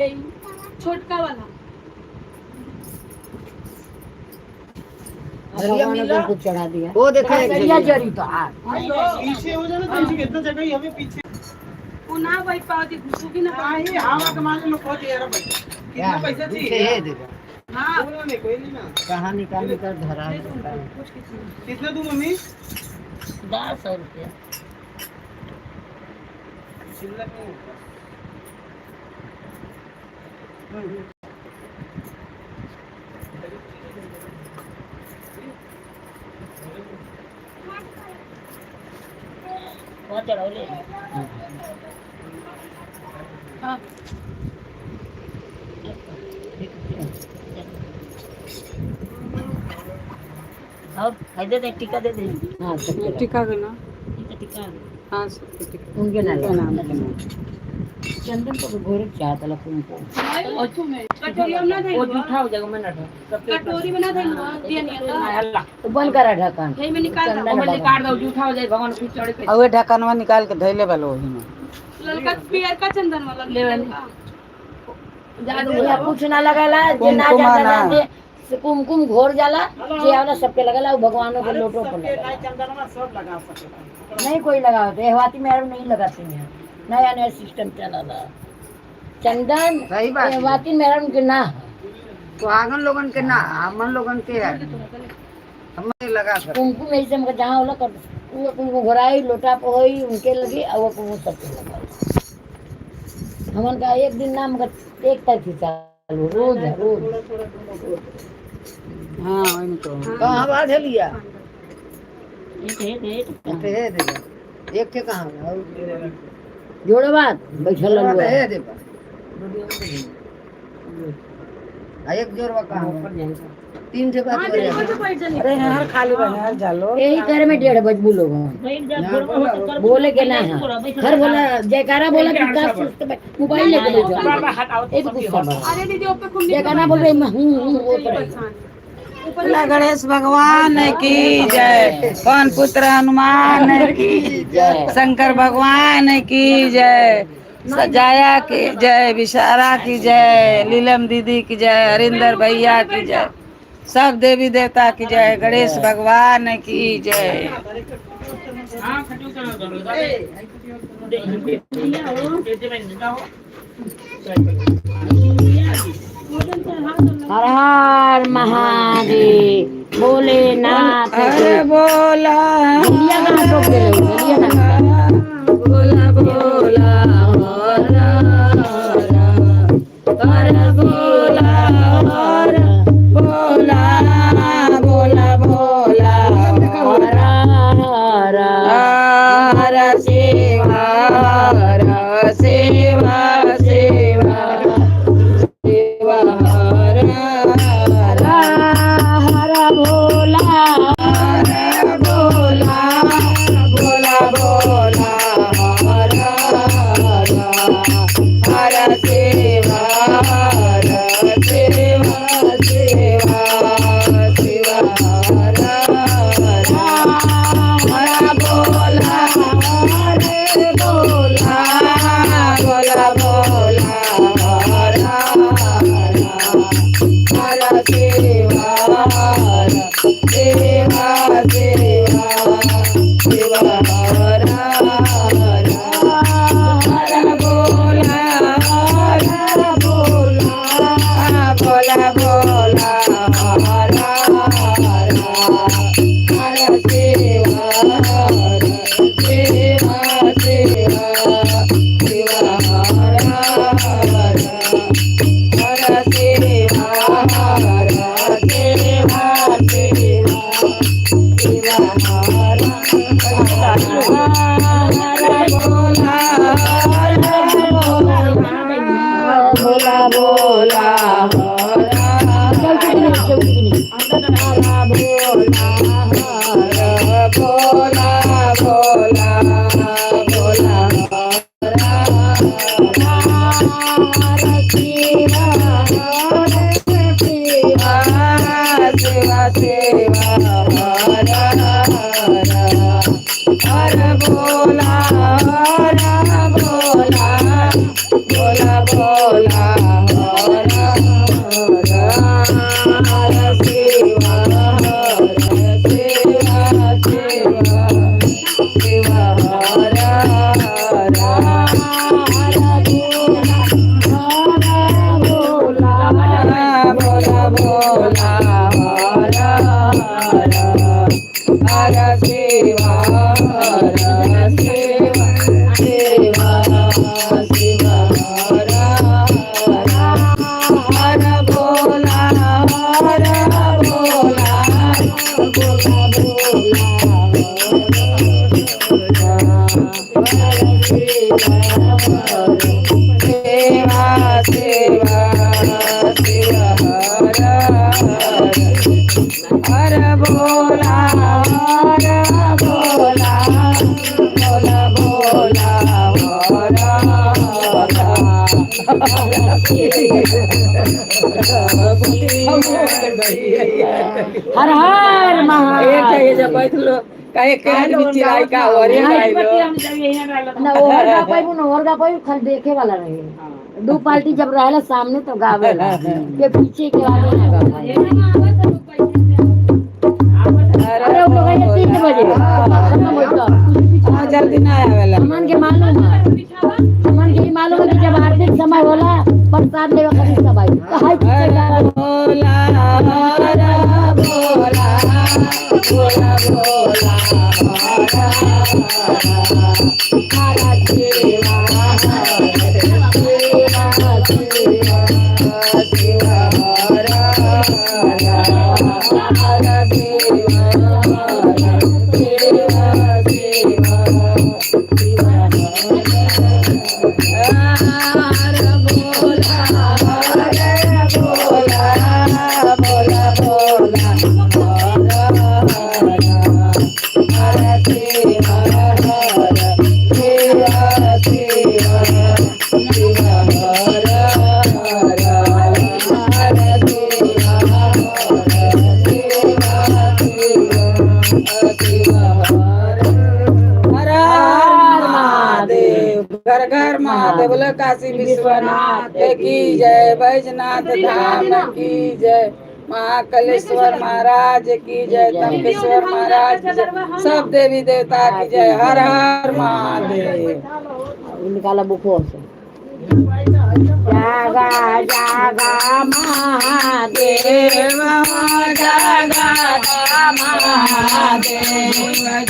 छोटका वाला। भगवान को कुछ चढ़ा दिया। वो देखो एक सरिया झलिया। जरी तो हाथ। पीछे हो जाना तो कितना जगह ही हमें पीछे। वो ना बैठ पावती, घुसू ना। हाँ, ये हवा के मारे लोग बहुत यार भाई। कितना पैसा पीछे चाहिए? है देखो। हाँ। बोलो नहीं, कोई नहीं ना। कहाँ निकाल निकाल धरा है। कितना दूं मम्मी? 10 रुपया। चिल्ला नहीं होता। वहाँ चढ़ौले। हाँ। और दे दे, टीका दे दे। हाँ, सबके। टीका के ना। टीका, टीका। हाँ, सबके टीका। उनके नाम। नाम के नाम। चंदन को गोरे चाहता ला कुमकुम। कटोरी में ना वो धइलू। जूठा हो जाएगा, मैं ना कटोरी में ना धइलू, दिया नहीं आता। तो बंद करा ढक्कन। यही में निकाल दो। चंदन बाबा। काट दो, जूठा हो जाए, भगवान फिर चढ़े पे। और वे ढक्कनवा निकाल के धैले वालो ओही में। ललका पियर का चंदन वाला ले वाली। या कुछ ना लगाला जे ना कुमकुम जाता ना। जाते से कुमकुम घोर जाला, जे आवला सबके लगला, वो भगवानों के लोटों पर लगला। चंदनवा सब लगा सकेला। नहीं कोई लगाते, एहवाती मैडम नहीं लगाती हैं। नया नया सिस्टम चला रहा चंदन। सही बात है। एहवाती मैडम के ना। सुहागन लोगन के ना, हमन लोगन के है, हम लगा सकते। कुमकुम ऐसे हमके जहाँ होला कर वो कुमकुम घोराई लोटा पे होई उनके लगी और वो कुमकुम सबके लगाई। हमन का एक दिन नाम का एक तारीख चालू, रोज है, रोज। हाँ, ओही में तो। कहाँ बात है लिया? एक एक एक। तो है देखो, एक थे कहाँ और जोड़ो बात बैठल जोड़वा तो रहो। है देखो। आ एक जोड़वा कहाँ है? तीन ठे बात हाँ हो रहा दीदी है। तो बैठ जाने। अरे यार, खाली बना जालो। यही करे में 1:30 बजबू लोग बोले के ना है। हर बोला जयकारा बोला कि का सुस्त मोबाइल लेके बैठो, एक गुस्सा बड़ा। अरे दीदी, ऊपर खूब। जयकारा बोल रहे मैं हूँ हूँ वो तो रही। बोला गणेश भगवान की जय, पवन पुत्र हनुमान की जय। शंकर भगवान की जय, सजाया की जय, विशारा की जय, लीलम दीदी की जय, हरिंदर भैया की जय, सब देवी देवता की जय, गणेश भगवान की जय। हर हर महादेव भोलेनाथ। अरे बोला। लिया कहाँ ठोक दे लिया ना। बोला बोला हर हर बोला हर बोला बोला बोला हर हर। हर सेवा हर सेवा सेवा सेवा हर हर। हर भोला। हर बोला बोला बोला हर हर हर सेवा हर सेवा सेवा सेवा हर हर हर बोला हर बोला बोला बोला हर हर हर सेवा हर सेवा सेवा सेवा हर हर हर बोला हर बोला बोला बोला हर हर हर सेवा हर सेवा सेवा सेवा हर हर हर सेवा हर सेवा सेवा सेवा हर हर बोला हर बोला बोला हर चौकी की नहीं, चौकी की नहीं। बोला हर बोला बोला बोला हर शिवा हर शिवा। सेवा सेवा हर हर हर बोला हर बोला बोला बोला शिव शिव हर हर हर भोला हर भोला भोला भोला हर हर हर महादेव। एक जब बैठ लो कहे के आदमी चिल्लाई का और ये गाई लो। ना ओहर गा पाइबू ना ओहर गा पाइबू, खाली देखे वाला रहे। दो पार्टी जब रहेला सामने तो गावेला, के पीछे के आगे ना गा पाए। अरे वो लोग आइए 3 बजे खत्म होता। हाँ, जल्दी ना आवेला। हमन के मालूम है, हमन के ई मालूम है कि जब आरती के समय होला प्रसाद लेवे खातिर सब आई तो हाय पीछे हर गावे। भोला हर भोला भोला भोला हर हर शिवा शिवा शिवा शिव हर हर हर शिवा शिवा शिवा हर भोला हर भोला भोला भोला हर हर हर शिव हर शिव शिव शिव हर हर हर शिव हर शिव शिव शिव हर हर हर महादेव। घर घर महादेव बोलो काशी विश्वनाथ की जय, बैजनाथ धाम की जय, महाकालेश्वर महाराज की जय, तमकेश्वर महाराज की जय, सब देवी देवता की जय, हर हर महादेव। निकाला बुको से। जागा जागा महादेव। देव जागा महादेव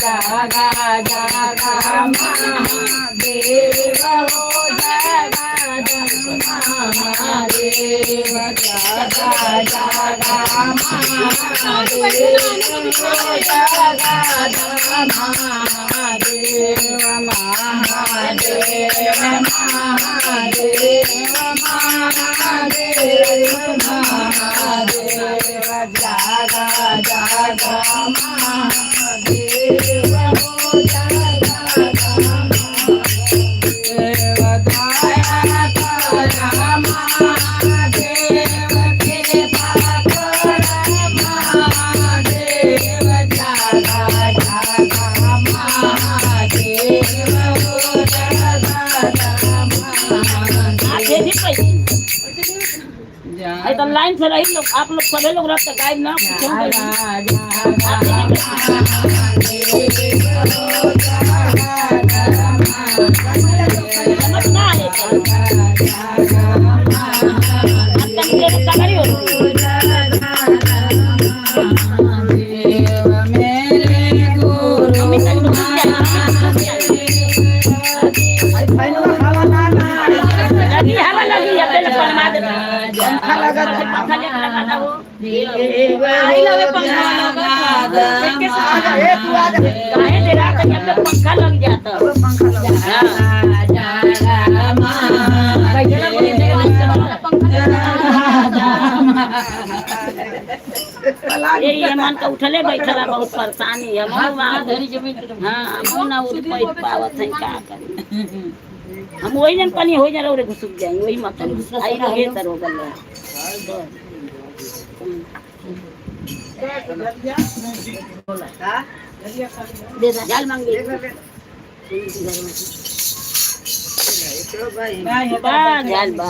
जागा जागा महादेव हो जागा महादेव जागा जागा महादेव हो जागा महादेव महादेव महादेव महादेव महादेव जागा जागा महादेव हो जागा महादेव दया कर महादेव कृपा कर महादेव जागा जागा महादेव हो जागा आप भेजी पैसे अरे तो लाइन से रही लोग, आप लोग सभी लोग रख गायब ना कुछ हो गइल। आप भेजी पैसे। समझ ना आए तो। आप तक के कगरी हो मेरे गुरु मम्मी तक घुस जाए, मम्मी घुस जाए। लगी हवा लगी अब पहले परमा दे। पंखा लगा था। पंखा लेके लगा था वो। आई लगे पंखा लगा के साथ। ए तू आ जा। काहे दे रहा था जब तक पंखा लग जाता। पंखा लगा। हाँ। यही हमान का उठले बैठला बहुत परेशानी है। हम वहाँ हाँ हम ना उठ पैठ पावत है, का करी हम वही जन पानी हो जा रहे घुसुक जाए वही मतलब आई रहे तर हो गल। दे दे जाल मांग बा जाल बा।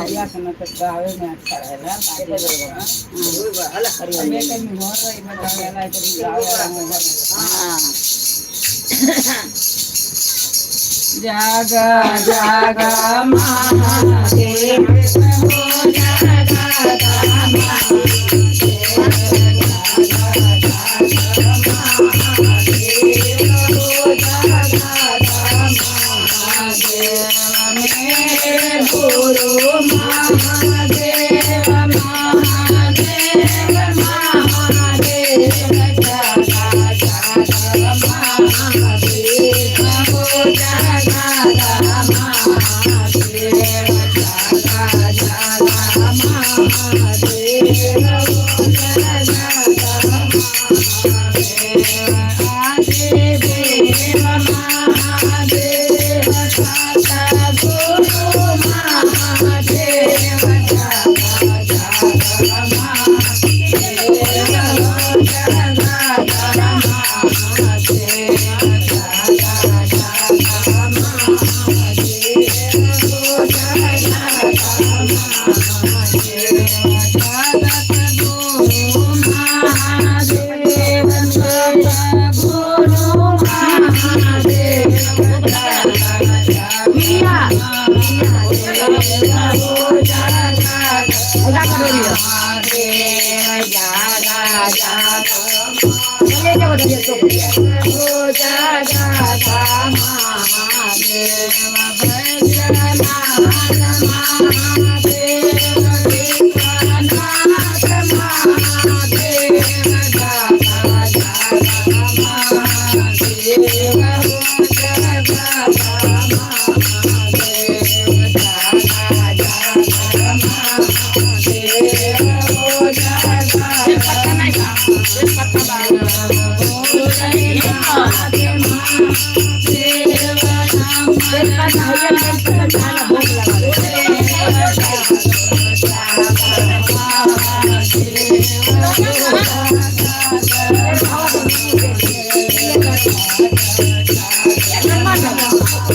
हाँ जागा जागा महादेव हो जागा मेरे गुरु महादेव महादेव महादेव जागा जागा महादेव हो जागा महादेव जागा जागा ले जाओ धरिया तो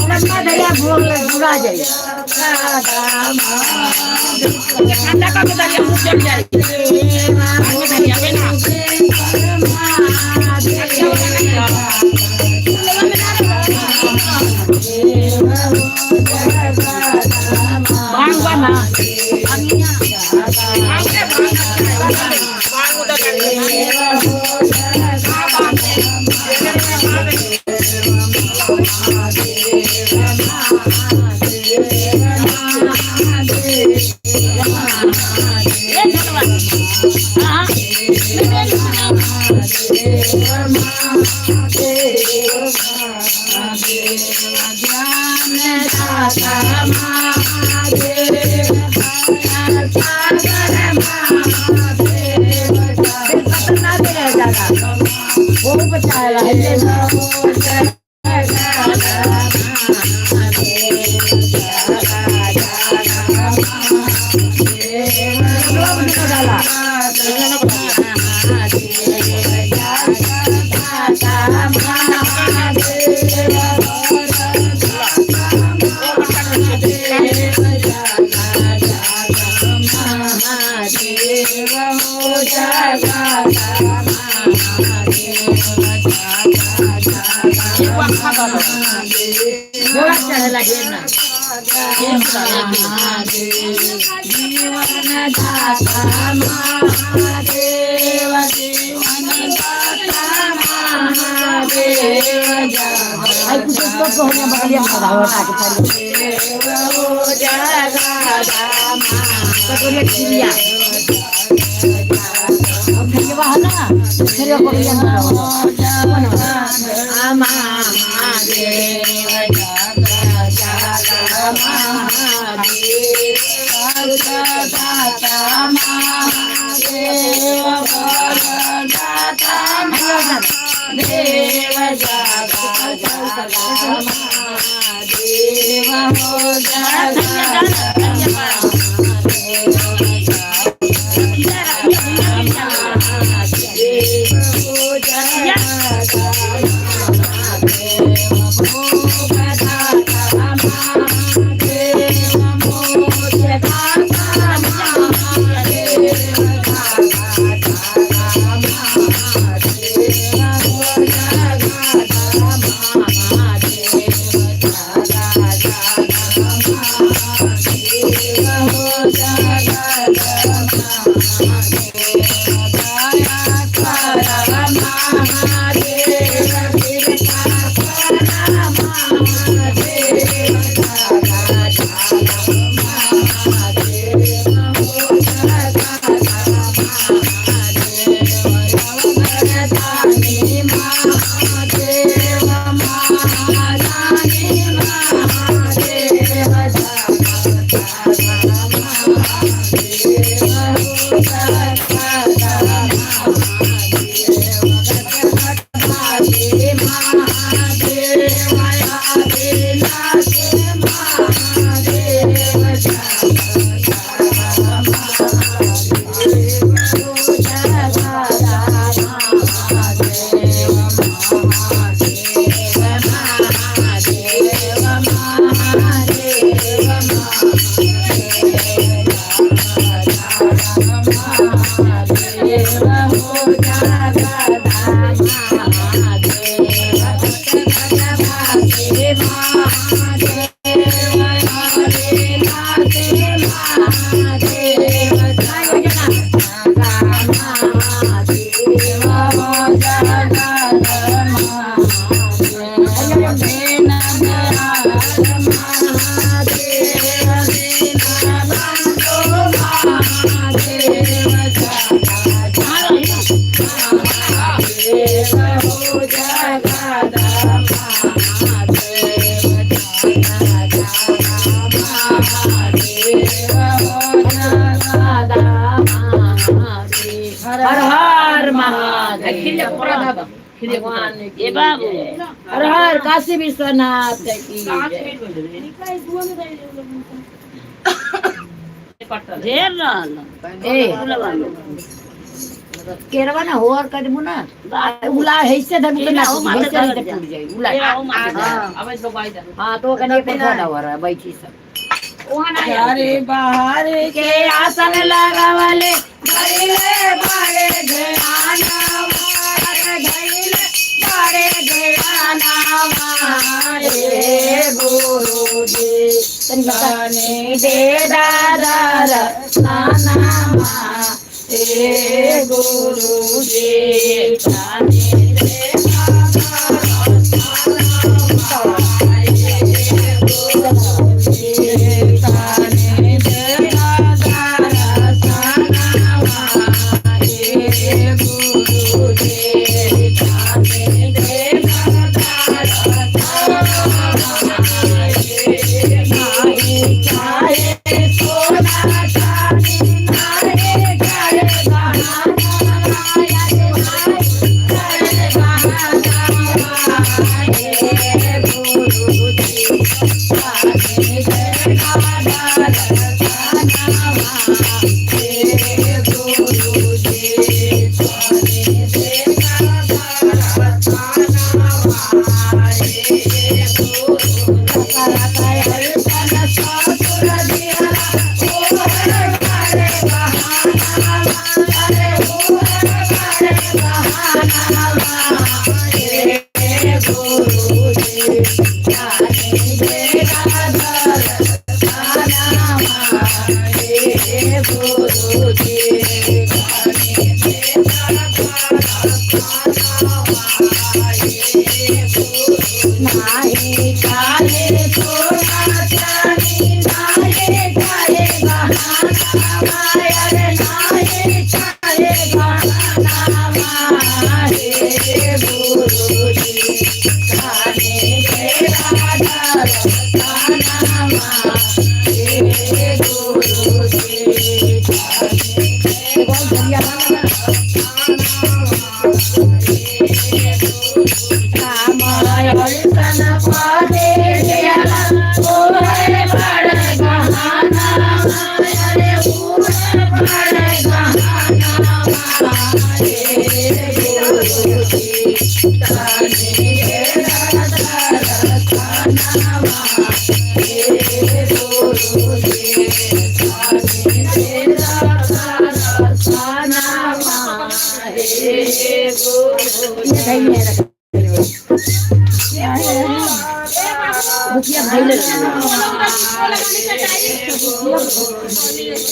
लम्बा धरिया भोग लग बुरा जाए। ठंडा का दरिया मुंह चल जाए दरिया में ना। भांग बना भांग से भांग भांग उधर ना दे रहे ज्यादा वो बचाएगा है। डाला थोड़ा चढ़ेला ढेर ना। आई कुछ तो को होने बगलिया में पधा होता के पड़ी कटोरिया खिरिया अब खिरिया है ना, खिरिया बगलिया में ए बाबू हर हर काशी विश्वनाथ की जय। ढेर रहल ए फुलवा में। केरवा ना हो और कदमू ना उला ऐसे धनु के ना केरा हो माथे ऐसे धरत ऐसे जा। टूट जाई उला केरा हो माथे धरत। हां तो कने पर ना हो रहा है बैठी सब अरे बाहर के आसन लगावले धइले बाड़े ध्याना मारे धइले बाड़े ध्याना मारे गुरुजी तनी दे दादा नाना हे गुरुजी ताने दे ताने दे हे गुरुजी ताने दे चाहे सोना चांदी नारे चाहे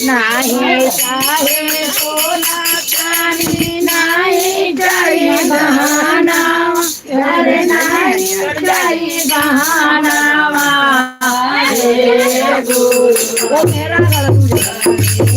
नाही चाहे सोना चांदी नाही चाहे गहना अरे नाही चाहे गहना हे गुरु वो मेरा गला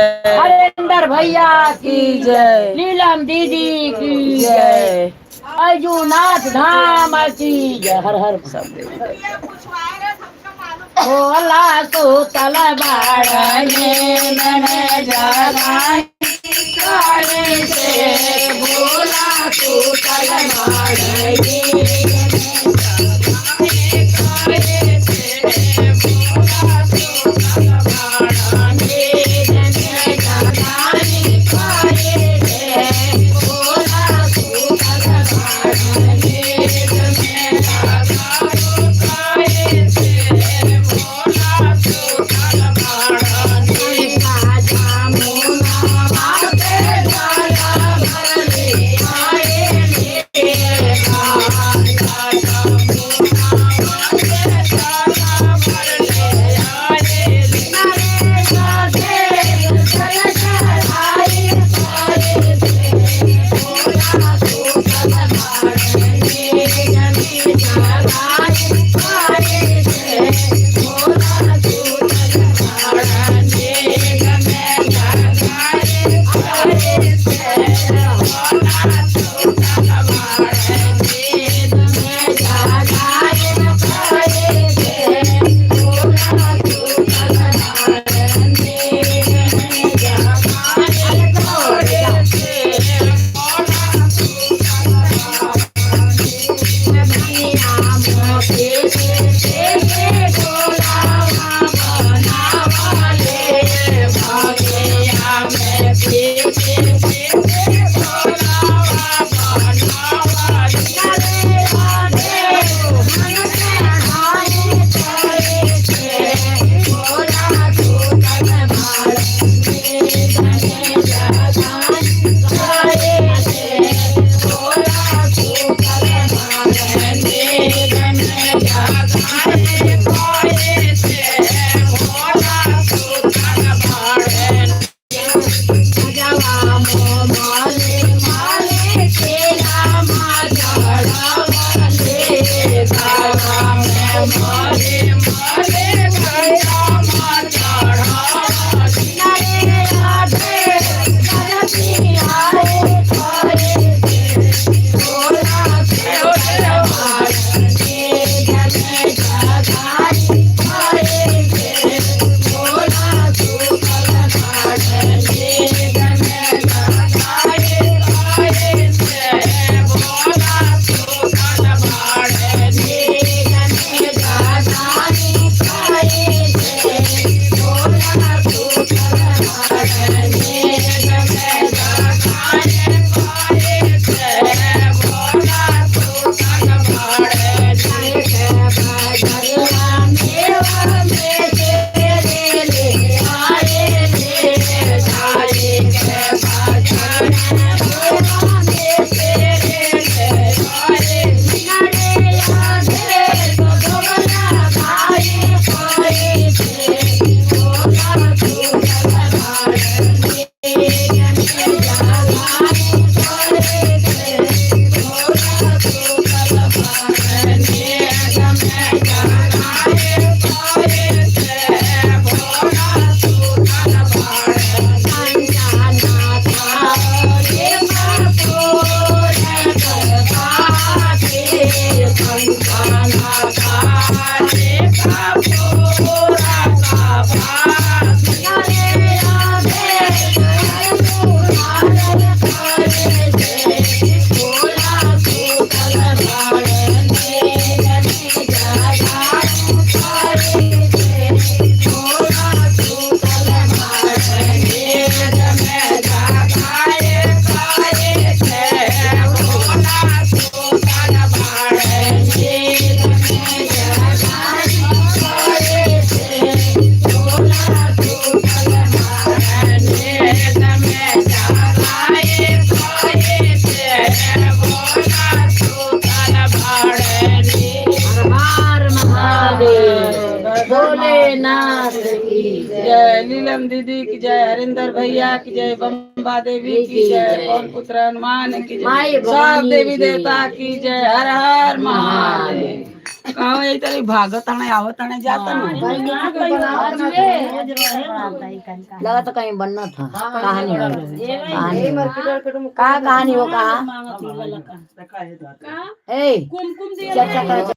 जय। हरेंद्र भैया की की जय। नीलम दीदी की जय, जय। बैजूनाथ धाम की जय। हर हर सब देवी देवता। भोला सुतल बाड़ने मन जगाई काहे से भोला सुतल बाड़ने नीलम दीदी की जय, हरिंदर भैया की जय, बम्बा देवी की जय, पवन पुत्र हनुमान की माई जय, सब भवानी देवी की देवता की जय, हर हर महादेव। कहो यही तरह भागत आने आवत आने जाता ना। लगा तो कहीं बनना था कहानी हो, कहानी हो। कहा कहानी हो कहा देखा है ए कुमकुम दिया चर्चा कर।